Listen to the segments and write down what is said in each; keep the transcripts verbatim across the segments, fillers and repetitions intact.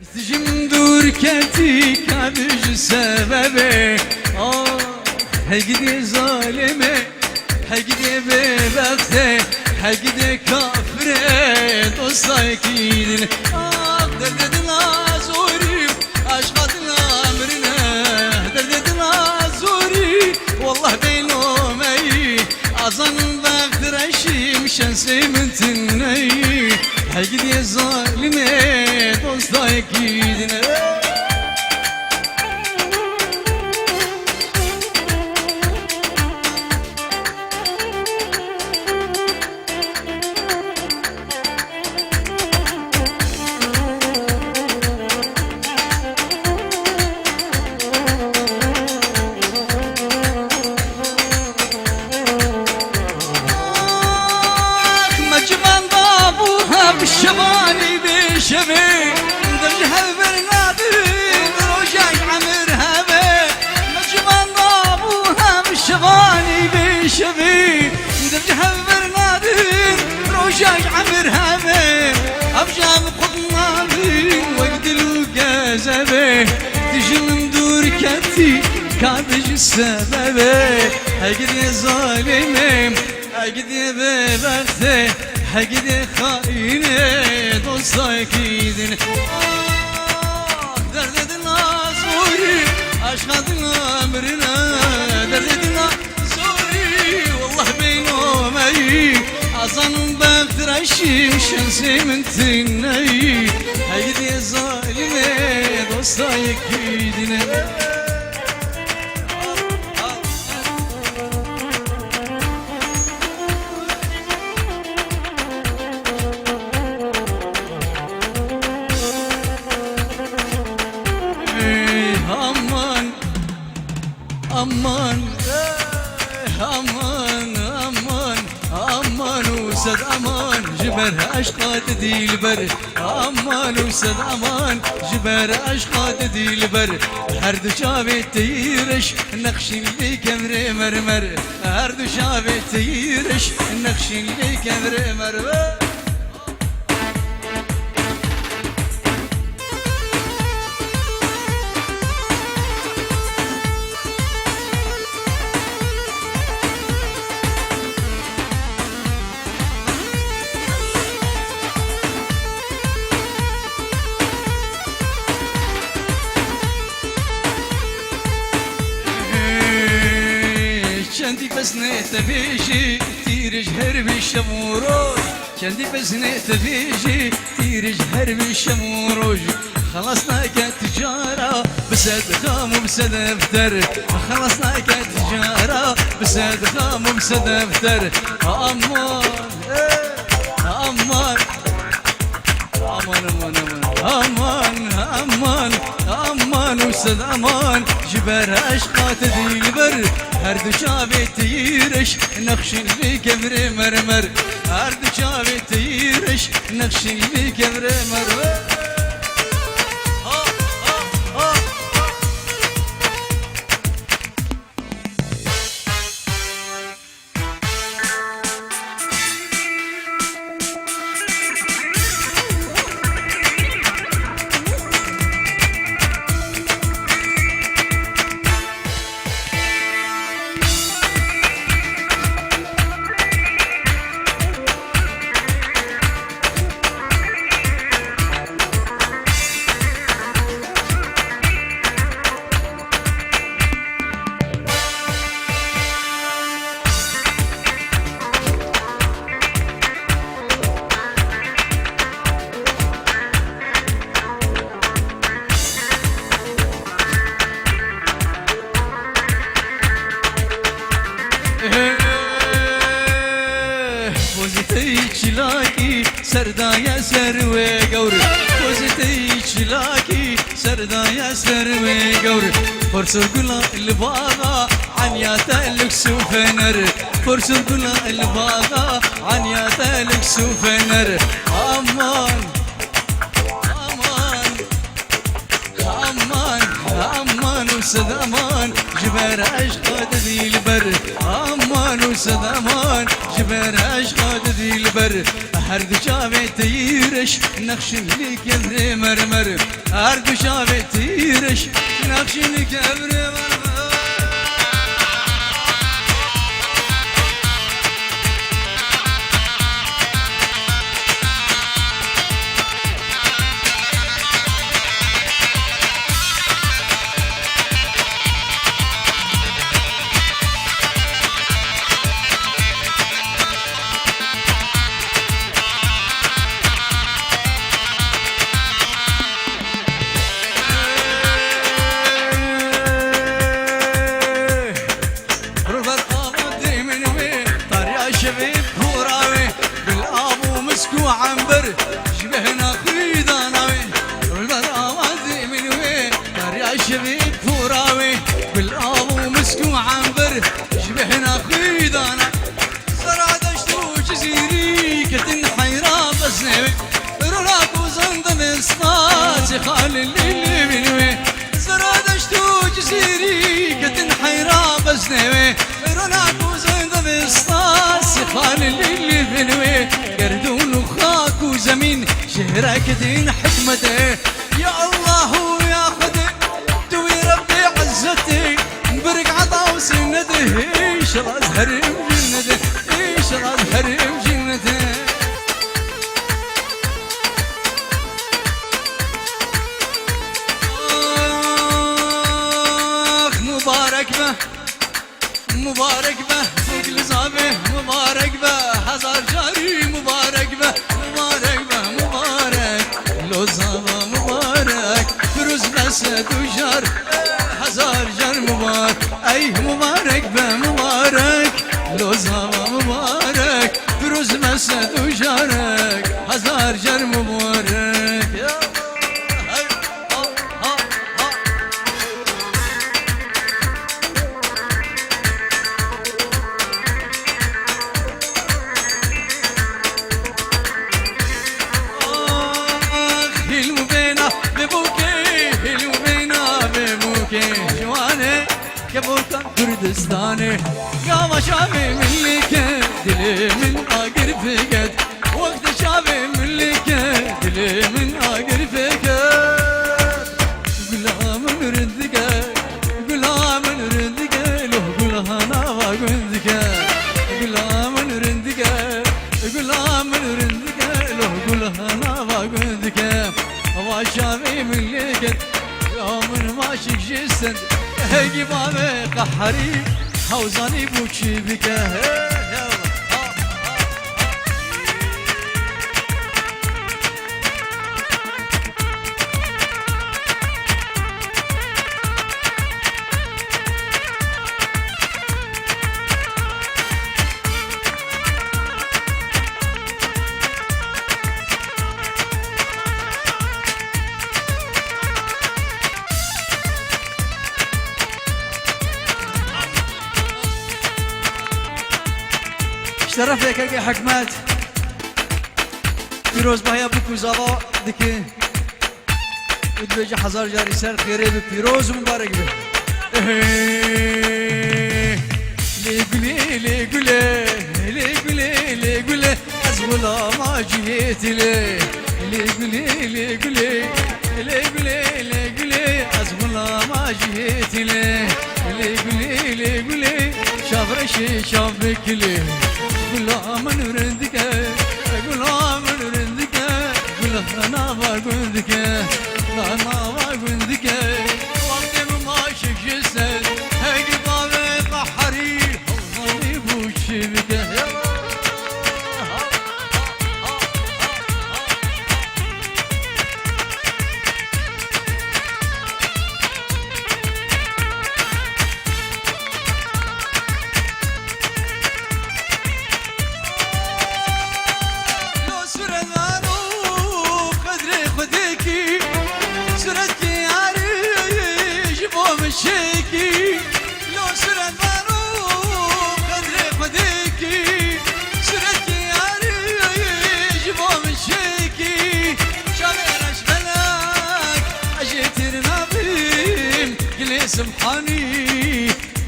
Dijim dûr ketî ka bi ji sebebê. Ah, hey gidê zalimê, hey gidê bêbextê, hey gidê kafirê, dostayekî din. Ah, derdê dila zorî, aşqa dila mirine, derdê dila zorî, wallah bêlo meyî. Azan bextreşîm şensê min tineyî. Hey gidê zalimê, dostayekî dine. Ax, me ciwan da bû hev şevanî bê şevê, dev ji hev bernadin rojek emir hevê. Me ciwan da bû hev şevanî bê şevê, dev ji hev bernadin rojek emir hevê. Ev ji hev Nadî wek dil û gezebê, dijim dûr ketî, ka bi ji sebebê. Hey gidê zalimê, hey gidê bêbextê, hey gidê xaînê, dostayekî din. Ah, derdê dila zorî, aşqa dila mirine, derdê dila Sorî, wallah bêno meyî, azan bextreşîm şensê min tineyî. Hey gidê zalimê, dostayekî dine. Ey aman. Aman, eh, aman, aman, aman û sed aman ji ber eşqa te dilber. Aman û sed aman ji ber eşqa te dilber. Her du çavê te yî reş nexşîn li kevrê mermer. Her du çavê te yî reş nexşîn li kevrê mermer. Çendî pesnê te bêjî, tîrij her bî şev û roj. Çendî pesnê te bêjî, tîrij her bî şev û roj. Xelas nake tu cara, bi sed xam û bi sed defter. Xelas nake tu cara, bi sed xam û bi sed defter. Aman, eh, aman. Aman, aman, aman. Aman, aman, aman û sed aman. Ji ber eşqa te dilber, her du çavê te yî reş nexşîn li kevrê mermer. Her du çavê te yî reş nexşîn li kevrê mermer. Ha, ha, ha, ha. Pozîteyî çilakî ser daye ser wê gewr. Pozîteyî çilakî ser daye ser wê gewr. Forsor gula li baga anya te lüks û fener. Forsor gula li baga anya te lüks û fener. Aman, aman, aman, aman û sed aman ji ber eşqa te dilber. Aman û sed aman ji ber eşqa te dilber. Her du çavê te yî reş nexşin li kevrê mermer. Her du çavê tîriş nexşîn kevrê me. Ruber ava dêmin wê, tariya şevê pora wê, gul av û misk û ember, ji bêhna xwî dana wê. Ruber ava dêmin wê, tariya şevê pora wê, gul av û misk û ember, ji bêhna xwî dana. Zerdeşt û Cizîrî ketin heyra beznê wê. Ronak û zindemê stasî xalê lîlî bin wê. Zerdeşt û Cizîrî ketin heyra beznê wê. Ronak û zindemê stasî xalê lîlî bin wê. Gerdûn û xak û zemîn jêre kedin hikmetê. Ya Allah û ya Xwedê, tu wî Rebbê Izzetê, bi riketa û sînetê, înşallah ez herim cinnetê, înşallah ez herim cinnetê. Ax, mubarek be. Mubarek be, bu gilzavê, mubarek be, hezar carî mubarek be, mubarek be, mubarek. Lozava mubarek, pirûz be sed û jar, hezar car mubarek. Ey mubarek be, mubarek. Lozava mubarek, pirûz be sed û jarek, hezar car mubarek. Ya, hey, ha, ha, ha. Ax, hîlm û bêna vê bûkê, hîlm û bêna vê bûkê. Ciwanê kevoka Kurdistanê. Gava çavê min lêke, dilê min agir pêket. Wextê çavê min lêke, dilê min agir pêket. Gula min rindike, gula min rindike, loh gula nava gundike. Gula min rindike, gula min rindike, loh gula nava gundike. Va çavê min lê ket, ya min maşik jê send. Hegî bavê qeherî, hewzanî bû çi bike. Hey, hey, ha, ha, ha. Şeref yekekê hikmet. Pîrozbahiya bûk û zava dike. Û dibêje hezar carî ser xêrê bi, pîroz û mibarek be. Lê gulê, lê gulê, lê gulê, lê gulê, ez xulama cihê tîlê. Lê gulê, lê gulê, lê gulê, lê gulê, ez xulama cihê tîlê. Lê gulê, lê gulê, çavreşê çav bikilê. Gula min rindike, gula min rindike. Gula nava gundike, la nava gundike. Wextê min maşik ji ser, hegî bavê qeherî, hewzanî bû çi bike. Lo suret vano qedrê Xwedê kî, suret kî yarî ji bo min şêkî. Lo suret vano qedrê Xwedê kî, suret kî yarî ji bo min şêkî. Çavê reş belek ez jê têr nabim, gilê Simhanî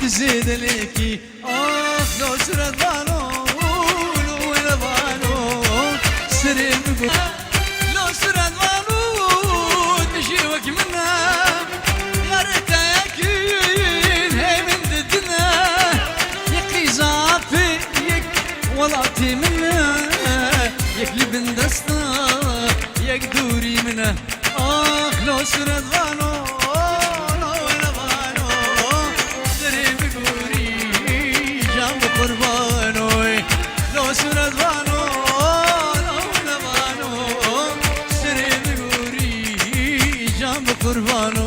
dizê delekî. Ax, lo suret vano, lo wele vano, serê min got. Lo suret vano, tu jî we Min e, yarê te yekîn hê min didine. Yek qîza pê yek welatê min e. Yek li bin desta yek dûrî min e. Ax lo suret vano, lo wele vano. Serê bigorî can bi qurbanoy. Lo suret vano, lo wele vano. Serê bigorî can bi qurbano.